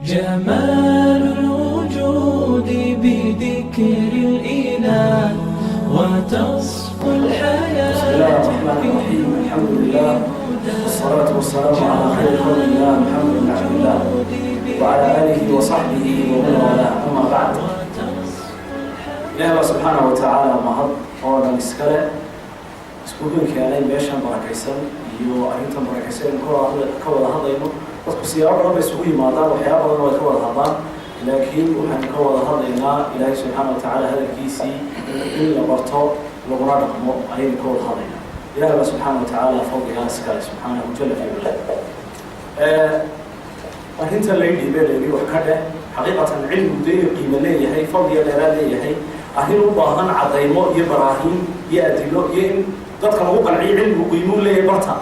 جمال الوجود بذكر الإله وتصفو الحياة. بسم الله الرحمن الرحيم، الحمد لله والصلاة والسلام على خير خلق الله محمد بن عبد الله وعلى آله وصحبه ومن والاه، أما بعد. Ilaah baa subxaanahu watacaala mahad oo dhan iskale iskugu keenay meeshan barakaysan iyo arrintan barakaysan aynu ka wada hadlayno. Dadku siyaabo badan bay isugu yimaadaan, waxyaaba badan way ka wada hadlaan, laakiin waxaynu ka wada hadlaynaa Ilaahay subxaana watacaala hadalkiisii in la barto laguna dhaqmo ayaynu ka wada hadlaynaa. Ilaah baa subxaana watacaala fadligaa iskale, subxaanahu jala fi culaa. Arrinta lay dhiibay, layidhi wax ka dheh, xaqiiqatan cilmigu dee inuu qiimo leeyahay, fadliga dheeraad leeyahay, arrin u baahan cadaymo iyo baraahiin iyo adilo iyo in dadka lagu qanciyo cilmigu qiimuu leeyahay barta,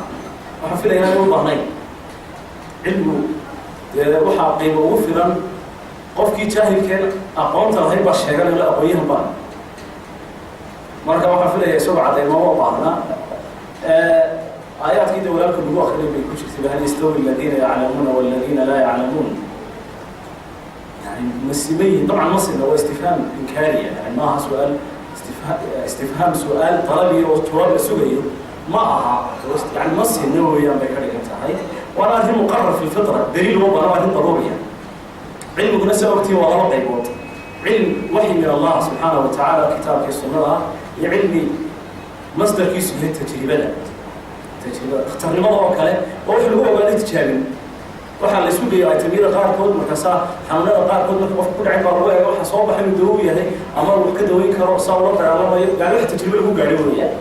waxaan filayaa inaan u baahnayn. Cilmigu dee waxaa qiimo ugu filan qofkii jaahilkeen aqoonta lahayn baa sheeganay la aqoonyahan baa. Marka waxaan filaya isagoo cadaymo ma baahna. Aayaadkii de walaalka lagu akrinay bay ku jirtay: هل يستوي الذين يعلمون والذين لا يعلمون. Yani ma siman yihin? Dabcan ma sina, waa istifhaam inkaariya, yani maaha su-aal istifhaam su-aal dalabiya oo jawaab la sugayo ma aha. Yani ma sina weeyaan bay ka dhigan tahay, waana arrin muqarar fi lfitra, daliil uma baahna, waa arrin daruuriya. Cilmiguna saa ogtiin waa laba qaybood: cilm waxyi min Allah subxaanahu watacaala, kitaabkii sunnada ah, iyo cilmi masdarkiisu yahay tajribada. Tajribada dhakhtarnimada oo kale waa wax lagu ogaaday tijaabin. Waxaa la isku geeyo itemyada qaarkood, markaasaa xanuunada qaarkood marka qofka ku dhacin baa lagu eego, waxa soo baxay inuu dawo yahay ama wax ka daweyn karo, saa ula dagaalamayo. Yani wax tajribe lagu gaadhay weeyaan.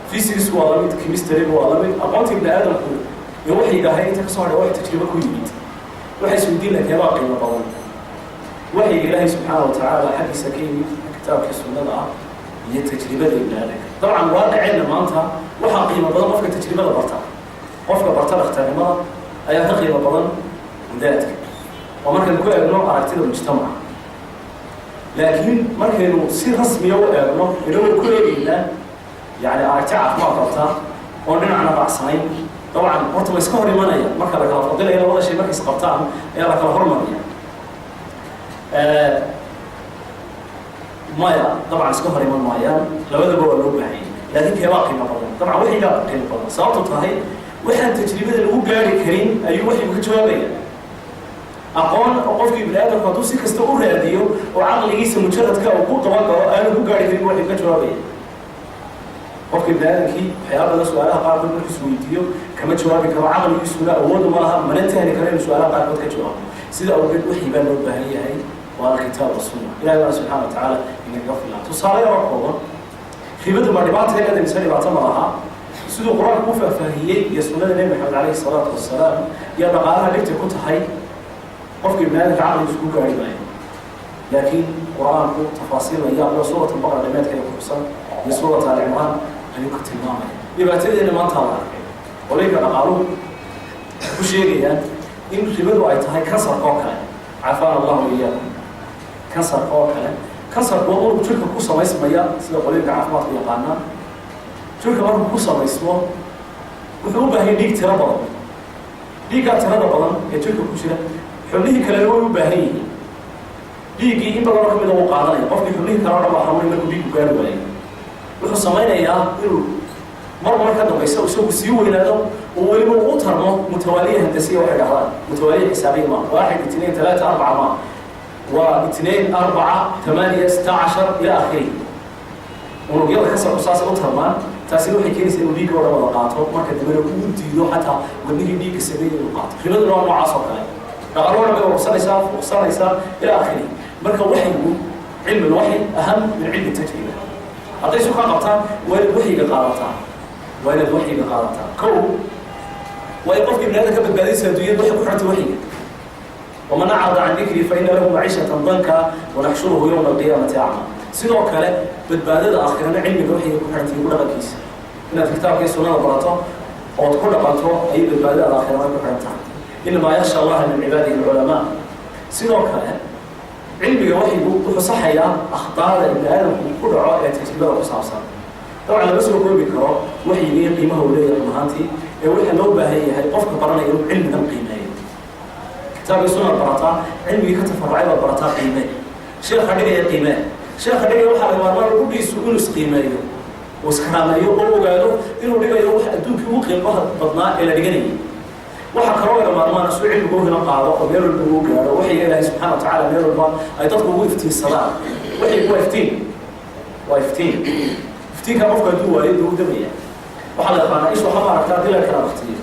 Physicsku waa lamid, chemistrygu waa lamid. Aqoonta ibni aadamku iyo waxay yidhaaheen inta kasoo hadhay wax tajribe ku yimid. Waxay isweydiin laha keebaa qiimo badan, waxyiga Ilaahay subxaana wa tacaala xaggiisa ka yimid, kitaabkii sunnada ah, iyo tajribada ibni aadamka? Dabcan waaqiceenna maanta waxaa qiimo badan qofka tajribada barta. Qofka barta dhakhtarnimada ayaa ka qiimo badan wadaadka oo markaynu ku eegno aragtida mujtamaca. Laakiin markaynu si rasmiya u eegno, inagoo ku eegeynaa yani aragti caafimaad qabta oon dhinacna raacsanayn, dabcan horta ma iska hor imanaya. Marka la kala fadilaya labada shay markay isqabtaan ayaa la kala hormaraya. Maya, dabcan iska hor iman maayaan, labadaba waa loo baahanyay, laakiin keebaa qiimo badan? Dabcan waxyigaa qiimo badan. Sababtu tahay waxaan tajribada lagu gaari karin ayuu waxyigu ka jawaabaya. Aqoon oo qofkii bini aadamku hadduu si kasta u raadiyo oo caqligiisa mujaradka uu ku qaban karo aanu ku gaari karin, waxyigu ka jawaabaya. Qofka bini aadamkii waxyaaba badan, su-aalaha qaarkood markuu is weydiiyo kama jawaabi karo, caqligiisuna awoodu ma laha, mana tahli karo inuu su-aalaha qaarkood ka jawaabo. Sida awgeed waxyi baa loo baahan yahay, waa alkitaab wasunna. Ilahi baana subxana wa tacaala inagaga filan. Tusaale yaroo kooban: ribadu ma dhibaata leedahay mise dhibaato ma laha? Siduu Qur-aanku ku faahfaahiyey iyo sunnada Nebi Maxamed calayhi salaatu wasalaam iyo dhaqaalaha dhibtay ku tahay, qofka ibni aadamka caqligiisu ku gaari maayo. Laakiin Qur-aanku tafaasiil la yaab leh Suurat Albaqara dhameedkeeda ku xusan iyo Suurat Alcimraan ayuu ka tilmaamaya. Dhibaatadeena maanta la arkay, qolayka dhaqaaluhu ku sheegayaan in ribadu ay tahay kansarka oo kale, cafaana Allahu iyaakum, kansarka oo kale. Kansarku waa unug jirka ku samaysmaya, sida qolayka caafimaadku yaqaanaan. Jirka markuu ku samaysmo wuxuu u baahan dhiig tiro badan. Dhiiggaa tirada badan ee jirka ku jira, xubnihii kalena way u baahan yihiin. Dhiiggii in badanoo kamida uu qaadanaya qofkii, xubnihii kale o dhan baa xanuunay. Markuu dhiiggu gaari waayo, wuxuu samaynayaa inuu mar ka dambaysa isagu sii weynaado oo weliba uu tarmo mutawaaliya handasiya. Waxay dhahdaan mutawaaliya xisaabiya ma واحد اثنين ثلاثة أربعة ma waa اثنين أربعة ثمانية 16 إلى آخره. Unugyada kansarku saasay u tarmaan. Taasina waxay keenaysaa inuu dhiigga oo dhan wada qaato, marka dambena uu diido xataa wadnihii dhiigga sameeyay inuu qaato. Ribaduna waa noocaas oo kale, dhaqalo dhan bay urursanaysaa, fuuqsanaysaa إلى آخره. Marka waxyigu, cilmi lwaxyi أهم من cilmi tajriba. Hadday isu kaa qabtaan, waa inaad waxyiga qaadataa, waa inaad waxyiga qaadataa. Kow, waa in qofka ibni aadam ka badbaadaysa adduunyada waxay ku xirtay waxyiga. ومن أعرض عن ذكري فإن له معيشة ضنكا ونحشره يوم القيامة أعمى. Sidoo kale badbaadada aakhirana cilmiga waxyiga ku xirtay ku dhaqankiisa. Inaad kitaabka iyo sunnada barato ood ku dhaqanto ayay badbaadada aakhirana ku xiran tahay. إنما يخشى الله من عباده العلماء. Sidoo kale cilmiga waxyigu wuxuu saxayaa akhtaada ibni aadamku ku dhaco ee tajribada ku saabsan. Dabcan lama soo koobi karo waxyiga iyo qiimaha uu leeyahay run ahaantii, ee waxaa loo baahan yahay qofka baranaya inuu cilmigan qiimeeyo. Kitaabka iyo sunnada iyo Kitaabkii sunaad barataa, cilmigii ka tafarucay baad barataa, qiime. Sheekha dhigaya qiime. Sheekha dhigaya waxaa laga maarmaan gudhiisu inuu isqiimeeyo uu iskaraameeyo oo ogaado inuu dhigayo wax adduunkii ugu qiimaha badnaa ee la dhiganayay. Waxaa kaloo laga maarmaan suu cilmigu u hino qaado oo meel walba ugu gaaro waxyiga Ilaahay subxana wa tacaala, meel walba ay dadku ugu iftiinsadaan. Waxyigu waa iftiin, waa iftiin. Iftiinka qofka hadduu waayo, duu damaya. Waxaa la yaqaanaa ishu waxba aragtaa haddii la kala baktiyo.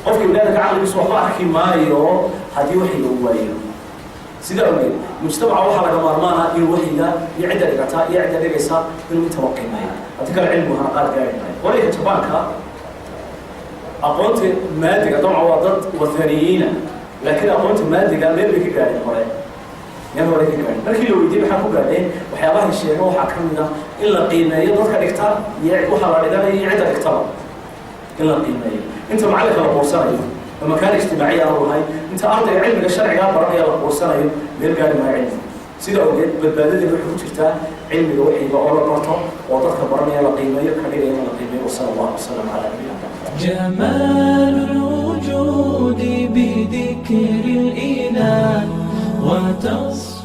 Qofka ibnaadamka caqligiisu waxba arki maayo haddii waxyiga uu waayo. Sidaa awgeed mujtamaca waxaa laga maarmaana inuu waxyiga iyo cidda dhigata iyo cidda dhigaysa inuu intaba qiimeeyo. Haddii kale cilmigu hana qaad gaari maayo. Qolayka Jabaanka aqoonta maadiga, dabcan waa dad wathaniyiina, laakiin aqoonta maadiga meel bay ka gaadheen hore, meel hore ka gaadheen. Markii la weydiiyey maxaa ku gaadheen, waxyaabahay sheegen waxaa ka mid ah in la qiimeeyo dadka dhigta iyo waxaa la dhiganayo iyo cidda dhigtaba in la qiimeeyo. Inta macallinka la quursanayo oo makaan ijtimaaciya aanu lahayn, inta ardayga cilmiga sharcigaa baranaya la quursanayo, meel gaari maayo cilmiga. Sida awgeed badbaadadii waxay ku jirtaa cilmiga waxyiga oo la barto oo dadka baranaya la qiimeeyo, ka dhigayana la qiimeeyo. وصلى الله وسلم على نبينا محمد. جمال الوجود بذكر الإله وتصفو